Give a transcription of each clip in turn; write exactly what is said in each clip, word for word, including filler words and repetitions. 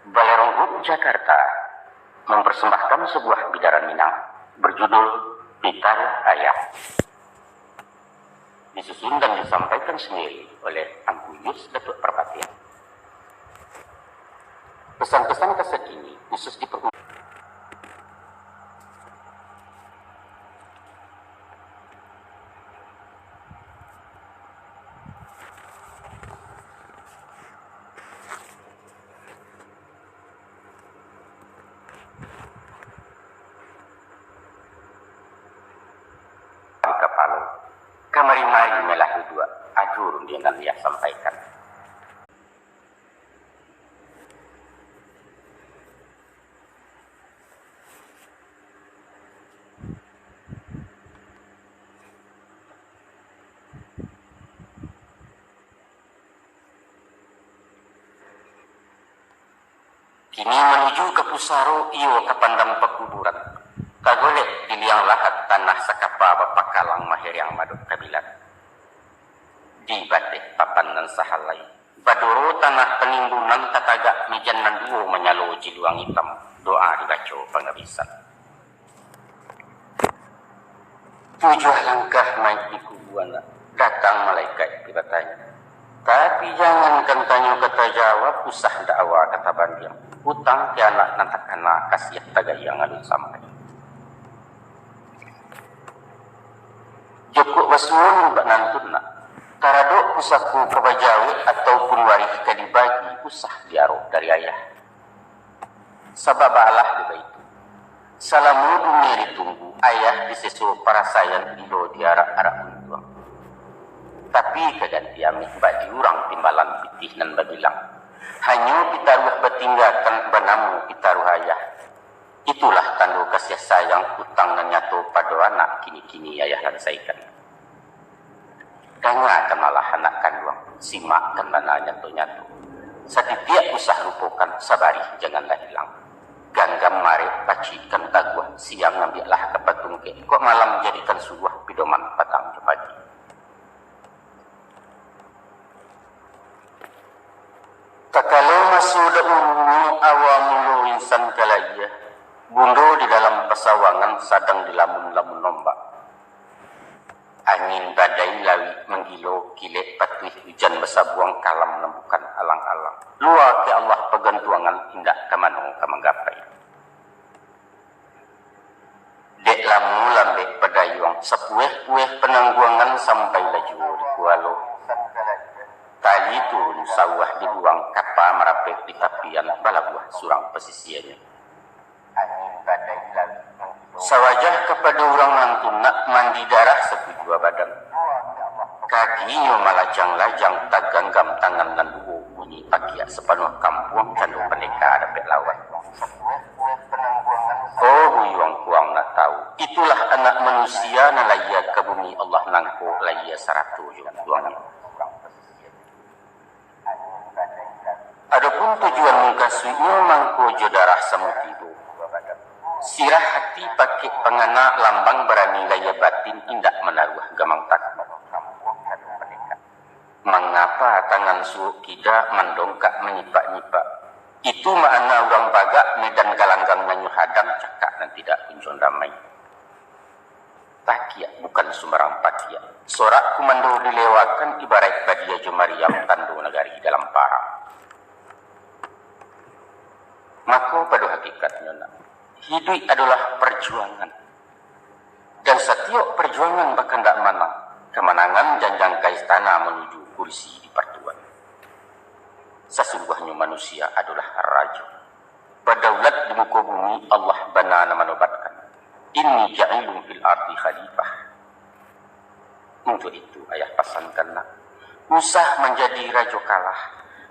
Balerong Group Jakarta mempersembahkan sebuah bidaran Minang berjudul Pitaruah Ayah. Disusun dan disampaikan sendiri oleh Angku Yus Datuak Parpatiah. Pesan-pesan kaset ini khusus diperuntukkan di kapalo. Kamari-mari malah duduak, ado rundiang nan Ayah sampaikan. Kini manuju ka pusaro, iyo ka pandam pakuburan. Tagolek di liang lahat tanah sakapa bapakalang maheriang madok kabilat. Di bateh papan nan sahalai, badoro tanah panimbunan tatagak mejan nan duo manyalo jiluang itam, doa dibaco pangabisan. Tujuah langkah naik di kubuan, datang malaikat bi batanyo. Tapi jangankan tanyo ka tajawab, usah dakwa ka tabandiang. Utang ka anak nan takana, kasiah tagayang alun sampai. Jokok basuo bak nantun nak, taradok pusako ka bajawek ataupun warih ka dibagi, usah diarok dari ayah. Sabab baalah dek baitu, salamo dunia ditunggu, ayah diseso parasaian, gilo diarak-arak untuang. Tapi ka ganti ameh bak di urang timbalan pitih nan babilang, hanyo pitaruah batinggakan banamo pitaruah ayah. Itulah tando kasiah sayang, utang nan nyato pado anak kini-kini ayah lansaikan. Dangakan malah anak kanduang, simakkan bana nyato-nyato. Satitiak usah lupokan, sabarih janganlah ilang. Ganggam marek, pacikkan taguah, siang ambiaklah ka patungkek, kok malam jadikan suguah, pidoman patang jo pagi. Takalo maso dahulunyo awa mulo insan ka layie, bundo di dalam pasawangan sadang dilamun-lamun ombak. Angin badai lawik manggilo, kilek patuih ujan basabuang, kalam nan bukan alang-alang. Lua ka Allah pagantuangan, indak ka mano ka manggapai. Dek lamo lambek padayuang, sapueh-pueh panangguangan sampai lah juo di kualo. Tali turun sauah dibuang, kapa marapek di tapian, balabuah surang pasisianyo. Sawajah kapado urang nantun nak, mandi darah sakujua badan. Kakinyo malajang-lajang, taganggam tangan nan duo, bunyi pakiak sapanuah kampuang, cando pandeka dapek lawan. Oh, buyuang kuang nak tau, itulah anak manusia nan layie ka bumi Allah nangko, layie sarato jo untuangnyo. Adopun tujuan mukasuiknyo mangko jo darah samo tibo. Sirah hati pakek pangana, lambang barani layie batin, indak manaruah gamang takun. Mangapa tangan suok kida, mandongkak manyipak-nyipak? Itu makna urang bagak, medan galanggang nan nyo hadang, cakak nan tidak kunjuang damai. Pakiak bukan sumbarang pakiak. Sorak kumando dilewakan, ibaraik badia jo mariam, tando nagari dalam parang. Mako, pado hakikatnyo nak, hiduik adolah parjuangan. Dan satiok parjuangan bakandak manang, kamanangan janjang ka istana, manuju kursi dipartuan. Sasungguahnyo manusia adolah rajo. Badaulat di muko bumi, Allah bana nan manobatkan. "Inni ja'ilun fil ardi khalifah." Untuak itu, ayah pasankan nak, usah manjadi rajo kalah,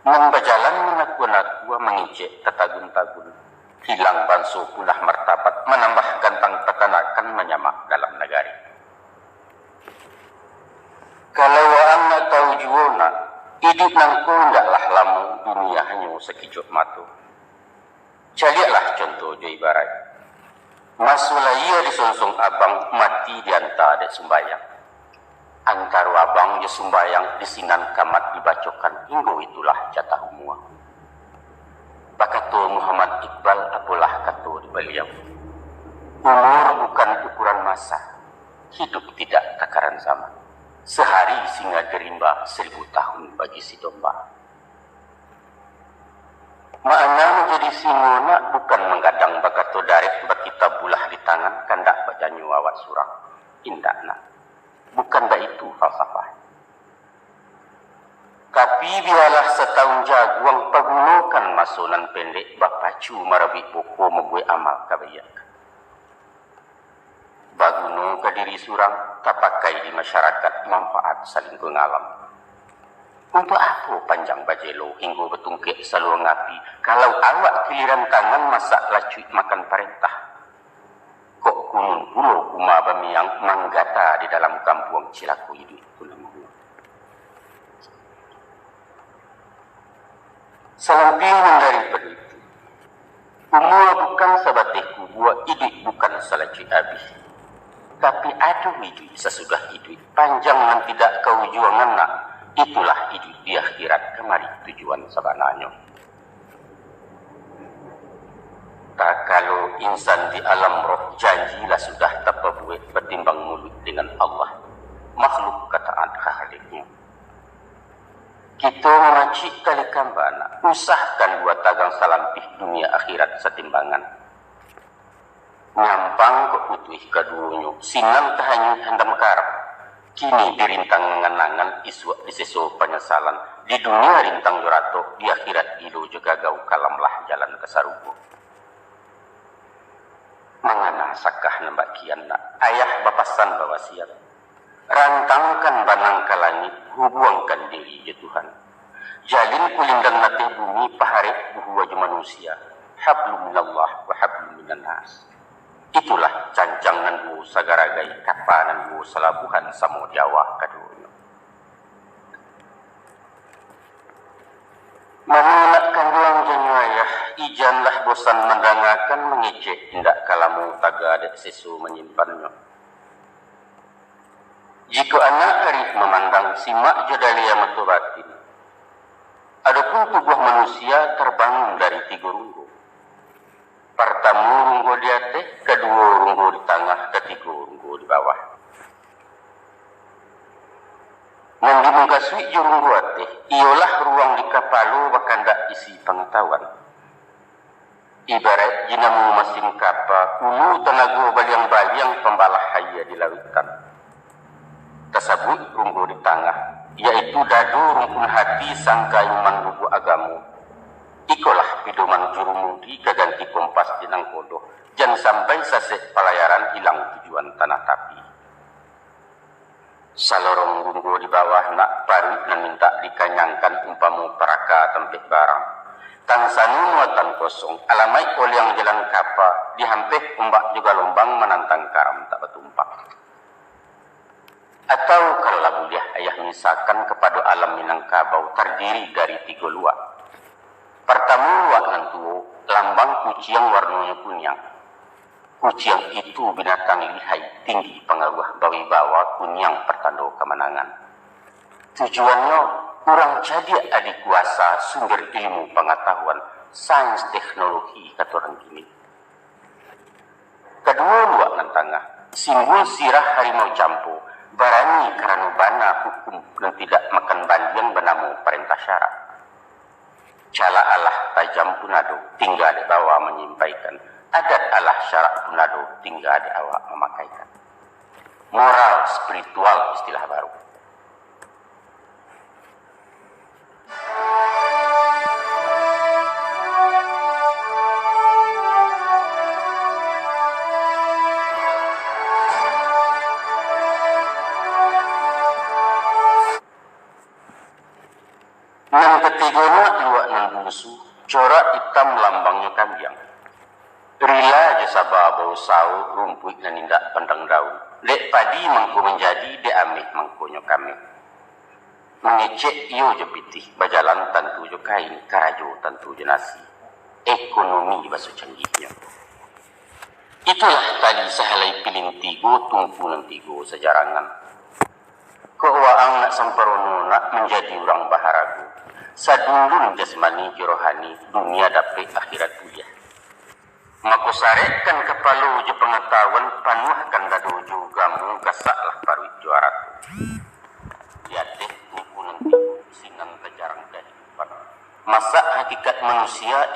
nan bajalan manakua-nakua, mangecek tatagun-tagun, hilang banso, punah martabat, manambah gantang patanakan, manyamak dalam nagari. Iduik nangko indaklah lamo, dunia hanyo sakijok mato. Caliaklah conto jo ibaraik. Maso lahia disonsong abang, mati dianta dek sumbayang. Antaro abang jo sumbayang di sinan kamat dibacokan, hinggo itulah jatah umua. Bakato Muhammad Iqbal, apolah kato di baliau, "Umur bukan ukuran masa, hidup tidak takaran zaman. Sehari singa di rimba, seribu tahun bagi si domba." Makna manjadi singo nak bukan manggadang bakato darek, bakitab bulah di tangan, kandak bajanyo awak surang. Indak nak. Bukan baitu falsafah. Tapi bialah satahun jaguang, pagunokan maso nan pendek, bapacu marabuik boko, mambuek amal kabaikan. Baguno ka diri surang, tapakai di masyarakat, manfaat salingkuang alam. Untuak apo panjang bajelo hinggo batungkek saluang api, kalau awak kiliran tangan masak lacuik makan parentah? Kok kunun pulo kuma bamiang, manggata di dalam kampuang, cilako iduik tu nan mamuang. Salabiah nan daripado itu, umua bukan sabateh kubua, iduik bukan salacuik abih. Tapi ado iduik sasudah iduik, panjang nan tidak kaujuangan nak, itulah iduik di akhirat, kamari tujuan sabananyo. Takalo insan di alam roh, janji lah sudah tapabuek, batimbang muluik dengan Allah, makhluk ka taat ka Khaliknyo. Kito mamacik tali kamba nak, usahkan dua tagang salampih, dunia akhirat satimbangan. Nyampang kok putuih kaduonyo, sinan tahanyuik handam karam. Kini dirintang angan-angan, isuak diseso panyasalan. Di dunia rintang jo ratok, di akhirat gilo jo gagau, kalamlah jalan ka sarugo. Mangana sakah nan bak kian nak, ayah bapasan bawasiat. Rantangkan banang ka langik, hubuangkan diri jo Tuhan. Jalin kulindang nateh bumi, paharek buhua jo manusia. Hablum minallah wa hablum minannas. Itulah cancang nan duo sagaragai, kapa nan duo salabuhan, samo di awak kaduonyo. Mano nak kanduang janyo ayah, ijanlah bosan mandangakan, mangecek indak ka lamo, taga dek seso manyimpannyo. Jikok anak arih mamandang, simak jo dalia mato batin. Adopun tubuah manusia tarbangun dari tigo runggo. Partamo runggo di ateh, kaduo runggo di tangah, katigo runggo di bawah. Nan dimukasuik jo runggo ateh, iyolah ruang di kapalo, bakandak isi pangatahuan. Ibaraik dinamo masin kapa, ulu tanago baliang-baliang, pambalah aia di lautan. Tasabuik runggo di tangah, yaitu dado, rumpun hati, sangka iman, lubuak agamo. Ikolah pidoman jurumudi ka ganti kompas di nangkodo, jan sampai sasek palayaran, ilang tujuan tanah tapi. Salorong runggo di bawah nak, paruik nan mintak dikanyangkan, umpamo paraka tampek barang. Tansano muatan kosong, alamaik oliang jalan kapa, dihampeh ombak jo galombang, manantang karam tak batumpak. Atau kalau lah buliah, ayah misakan kapado alam Minangkabau tardiri dari tigo luak. Partamo luak nan tuo, lambang kuciang warnonyo kuniang. Kuciang itu binatang lihai, tinggi pangaruah, bawibawa, kuniang partando kamanangan. Tujuannyo, urang cadiak, adikuasa, sumber ilmu pangatahuan, sains teknologi, kato urang kini. Kaduo luak nan tangah, simbul sirah harimau campo, barani karano bana hukum nan tidak makan bandiang, banamo parentah syarak. Calak alah, tajam pun ado, tingga dek bawa manyampaikan. Adat alah, syarak pun ado, tingga dek awak mamakaikan. Moral spiritual istilah baru. Nan katigo nak, luak nan bungsu, corak itam lambangnyo kambiang. Rila jo saba bausaho, rumpuik nan indak pandang daun. Dek padi mangko manjadi, dek ameh mangkonyo kameh. Mangecek iyo jo pitih, bajalan tantu jo kain, karajo tantu jo nasi. Ekonomi baso canggihnyo. Itulah tali sahalai pilin tigo, tungku nan tigo sajarangan. Kok waang nak samparono, nak manjadi urang baharago, sadulun jasmani jo rohani, dunia dapek, akhirat buliah. Mako, sarekkan kapalo jo pangatahuan, panuahkan dado jo ugamo, gasaklah paruik jo arato. Di ateh tungku nan tigo, sinan tajarang kahidupan. Masak hakikat manusia,